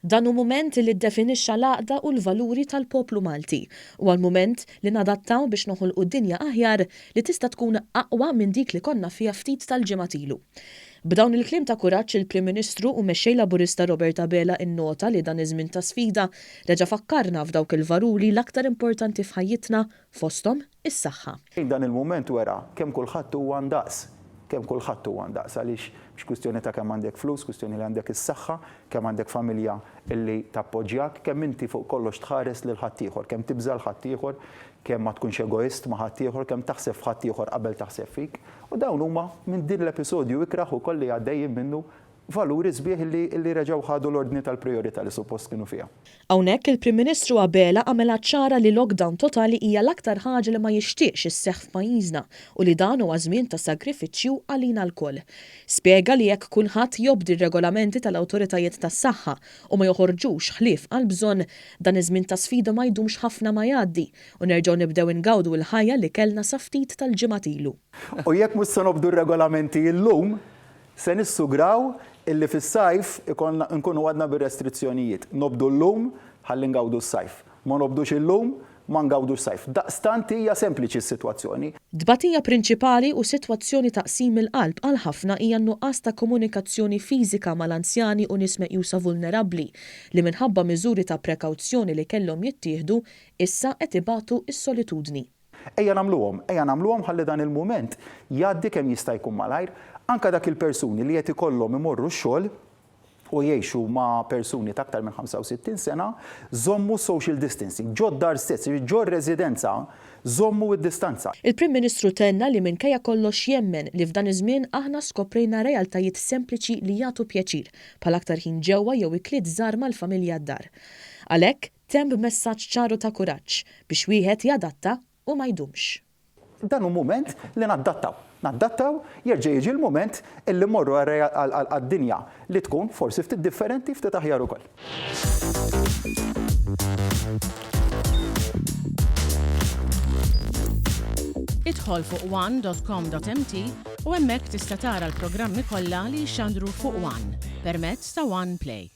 Dan hu mument li ddefinixxa l-għaqda u l-valuri tal-poplu Malti. Huwa l-mument li nadattaw biex noħolqu dinja aħjar li tista' tkun aqwa minn dik li konna fiha ftit tal-ġimgħat ilu. B'dawn il-kliem ta' kuraġġ il-Prim Ministru u Mexxej Laburista Robert Abela innota li dan iż-żmien ta' sfida reġa' fakkarna f'dawk il-varuri l-aktar importanti f'ħajjitna fosthom is-saħħa. Dan il-mument wera kemm kulħadd huwa ndaqs, kemm kulħadd huwa ndaqs għaliex mhix kwistjoni ta' kemm għandek flus, kwistjoni li għandek is-saħħa, kemm għandek familja li tappoġġjak, kemm inti fuq kollox tħares lil ħaddieħor, kemm tibża' 'l ħaddieħor, kemm ma tkunx egoist ma' ħaddieħor, kemm taħseb f'ħaddieħor qabel taħseb fik. U dawn huma, minn din l-episodju ikrah ukoll li għaddejjin minnu, valuri sbieħ li li reġgħu ħadu l-ordni tal-prijorità li suppost kienu fiha. Hawnhekk il-Prim Ministru Abela għamilha ċara li lockdown totali hija l-aktar ħaġa li ma jixtieqx isseħħ f'pajjiżna u li dan huwa żmien ta' sagrifiċċju għalina lkoll. Spjega li jekk kulħadd jobdi r-regolamenti tal-awtoritajiet tas-saħħa u ma joħorġux ħlief għall-bżonn, dan iż-żmien ta' sfida ma jdumx ħafna ma jgħaddi u nerġgħu nibdew ingawdu l-ħajja li kellna sa ftit tal-ġimgħat ilu. U jekk mhux se nobdu r-regolamenti illum, se nissugraw illi fis-sajf ikollna nkunu għadna bir-restrizzjonijiet. Nobdu llum ħalli ngawdu s-sajf. Ma nobdux illum, ma ngawdux sajf. Daqstant hija sempliċi s-sitwazzjoni. Tbatija prinċipali u sitwazzjoni ta' qsim il-qalb għal ħafna hija n-nuqqas ta' komunikazzjoni fiżika mal-anzjani u nies meqjusa vulnerabbli li minħabba miżuri ta' prekawzjoni li kellhom jittieħdu issa qed ibatu s-solitudni. Ejja nagħmluhom, ejja nagħmluhom ħalli dan il-mument jgħaddi kemm jista' jkun malajr, anke dak il-persuni li qed ikollhom imorru x-xogħol u jgħixu ma' persuni ta' aktar minn 65 sena, żommu s-social distancing, ġod-dar stess, jiġifieri ġor-residenza, żommu d-distanza. Il-Prim Ministru tenna li minkejja kollox jemmen li f'dan iż-żmien aħna skoprejna realtajiet sempliċi li jagħtu pjaċir, bħal aktar ħin ġewwa jew ikliet żgħar mal-familja d-dar. Għalhekk, temm b'messaġġ ċar u ta' kuraġġ biex wieħed jadatta u ma jdumx. Dan hu mument li naddattaw. Naddattaw, jerġa' jiġi l-mument illi mmorru għad-dinja li tkun forsi ftit differenti, ftit aħjar ukoll. Idħol fuq one dot com dot mt u hemmhekk tista' tara l-programmi kollha li jixxandru fuq one permezz ta' One Play.